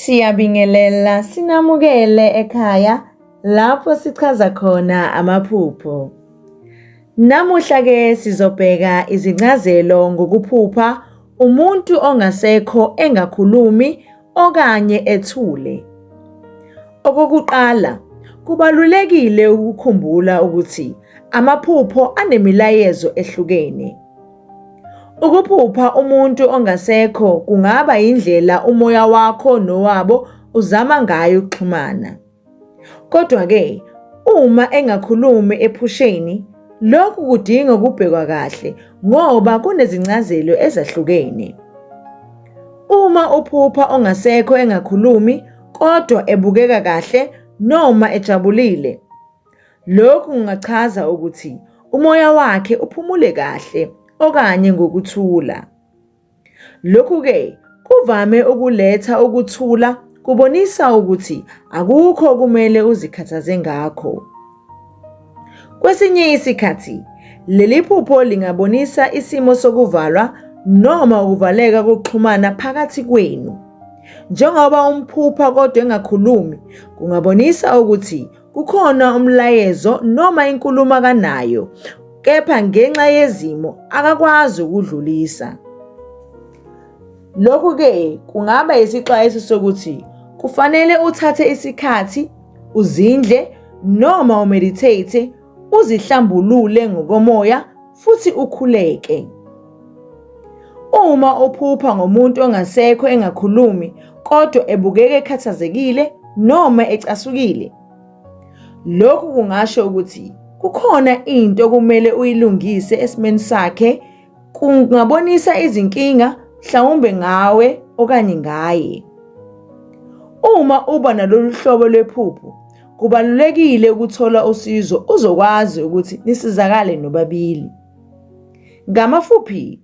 Siyabingelela sinamukele ekhaya lapho sichaza khona amaphupho. Namuhla ke sizobheka izincazelo ngokuphupha umuntu ongasekho engakhulumi okanye ethule. Okokuqala, kubalulekile ukukhumbula ukuthi amaphupho anemilayezo ehlukene. Ukuphupha umuntu ongasekho kungaba yindlela umoya wakho nowabo uzama ngayo ukuxhumana. Kodwa-ke, uma engakhulumi ephusheni, lokhu kudinga ukubhekwa kahle ngoba kunezincazelo ezahlukene. Uma uphupha ongasekho engakhulumi kodwa ebukeka kahle noma ejabulile, Lokhu kungachaza ukuthi umoya wakhe uphumule kahle okanye ngokuthula. Lokhu-ke kuvame ukuletha ukuthula kubonisa ukuthi akukho okumele uzikhathaze ngakho. Kwesinye isikhathi, leli phupho lingabonisa isimo sokuvalwa noma ukuvaleka kokuxhumana phakathi kwenu. Njengoba umphupha kodwa engakhulumi, kungabonisa ukuthi Kukhona umlayezo noma inkulumo akanayo kepha ngenxa yezimo akakwazi ukudlulisa. Lokhu-ke kungaba isixwayiso sokuthi kufanele uthathe isikhathi uzindle noma umeditate uzihlambulule ngokomoya futhi ukhuleke. Uma uphupha ngomuntu ongasekho engakhulumi kodwa ebukeka ekhathazekile noma ecasukile, lokhu kungasho ukuthi kukhona into okumele uyilungise esimeni sakhe kungabonisa izinkinga mhlawumbe ngawe okanye ngaye. Uma uba nalolu hlobo lwephupho, kubalulekile ukuthola usizo uzokwazi ukuthi nisizakale nobabili. Ngamafuphi,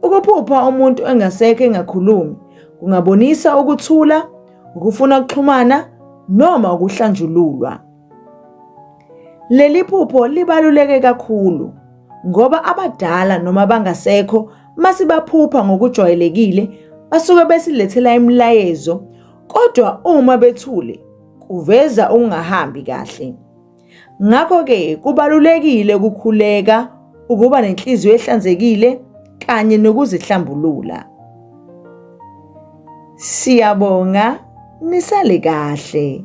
ukuphupha umuntu engasekho engakhulumi kungabonisa ukuthula, ukufuna ukuxhumana noma ukuhlanjululwa. Leli phupho libaluleke kakhulu ngoba abadala noma abangasekho masibaphupha ngokujwayelekile basuke besilethela imilayezo kodwa uma bethule kuveza ukungahambi kahle. Ngakho-ke kubalulekile ukukhuleka, ukuba nenhliziyo ehlanzekile kanye nokuzihlambulula. Siyabonga, nisale kahle.